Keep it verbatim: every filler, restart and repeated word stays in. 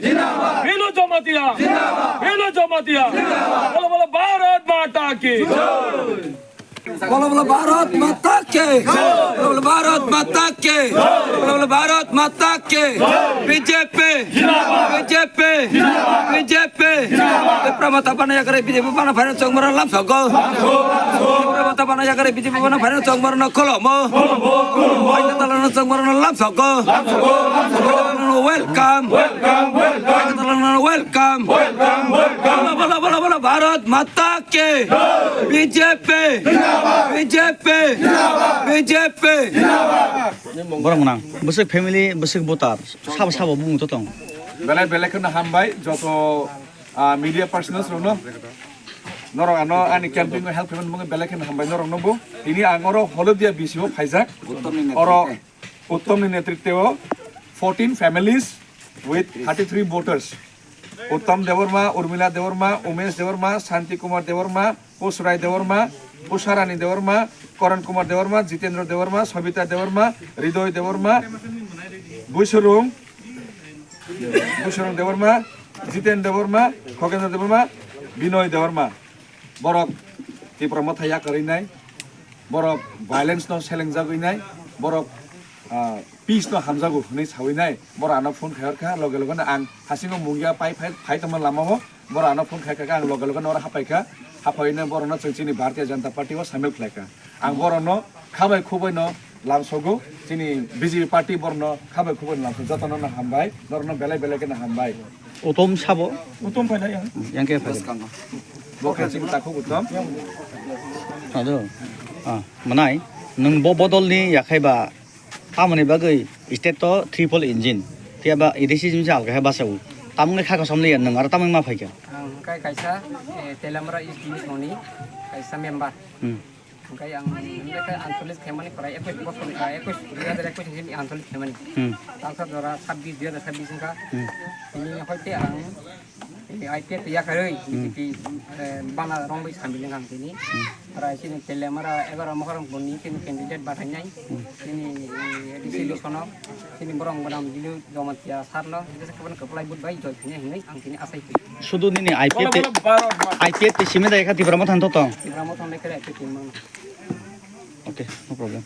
Zindabad. Milo Jamatia. Zindabad. Milo Jamatia. Zindabad. Bolo bolo Bharat Mata ki. Bolo bolo Bharat Mata ki. Bolo bolo Bharat Mata ki. Bolo bolo Bharat Mata ki. B J P. Zindabad. B J P. Zindabad. B J P. Zindabad. Tipra Motha bana yakre B J P bana phaina chongmara lamsogo. Tipra Motha bana yakre B J P bana phaina chongmara no kholomo. Kholomo, kholomo. Phaina talana chongmara no lamsogo. Lamsogo, lamsogo. Welcome. Welcome, welcome. Welcome, welcome. Bolo, bolo, bolo, bolo, Bharat Mata ki. B J P. Zindabad. B J P. Zindabad. B J P. Zindabad. Borok mwnang. Bwswk family, bwswk voter. Sabo, sabo bumung to tong. Belai, belai kheno hambai, joto, ah, media personnel rokno. Norok ano ani campaign o help khaimani mungwi belai kheno hambai norokno bo. Tini ang oro Holodia B C o phaijak. Oro Uttom ni netritwo fourteen families with thirty-three voters. Uttom Debbarma, Urmila Debbarma, Umesh Debbarma, Shanti Kumar Debbarma, Pushrai Debbarma, Pusharani Debbarma, Karan Kumar Debbarma, Jitendra Debbarma, Sabita Debbarma, Ridoy Debbarma, Buisurung, Buisurung Debbarma, Jiten Debbarma, Khogendra Debbarma, Binoy Debbarma. Borok Tipra Motha yakarwi nai, borok violence no selengjagwi nai, borok, ah, peace no hamjago hwnwi sawi nai, borok ano phone khai hor kha, loge loge no ang hasingo mungya pai phai, phai tongma lama o, borok ano phone khai kha, ang loge loge no oro hapai kha, hapai nai borok no chwng chini Bharatiya Janata Party o samil khlai kha. Ang borok no khabai khubai no lamsogo, chini B J P party borok no khabai khubai no lamsogo, joto no hambai, norok no belai belai khe no hambai. Utom sabo? Utom phaina yang. Yang khe phai. Bo khe chini takhuk utom. Ado. Ah, manai, nwng bo bodol ni yakhai ba tamoni bagwi state to triple engine. Tiya ba A D C jim jal khe basa u. Tamni kha kosom li nwng aro tamni ma phai kha. Ang kai kaisa, eh, Telamra East Division ni kaisa member. Hmm. Hwnkhe ang hwnkhe ancholic khaimani prai ekush bosor, ah, ekush, dui hajar ekush ni simi ancholic khaimani. Hmm. Talsa jora sabbish, dui hajar sabbish wngkha. Hmm. Tini hoite ang, eh, I P F yakarwi, Hmm. B J P, eh, bana romwi sambileng ang tini. Hmm. Prai chini Telamra egaroh mohor boni chini candidate bathainai. Hmm. Chini, eh, A D C election o chini borok gwnang Bilu Jamatia sir no, jesa khe bono kwplai vote bai joy khainai hinwi ang tini asai khe. Sudu nini I P F te, I P F te simi da ekha Tipra Motha tong. Tipra Motha le khe I P F te mang. Okay, no problem.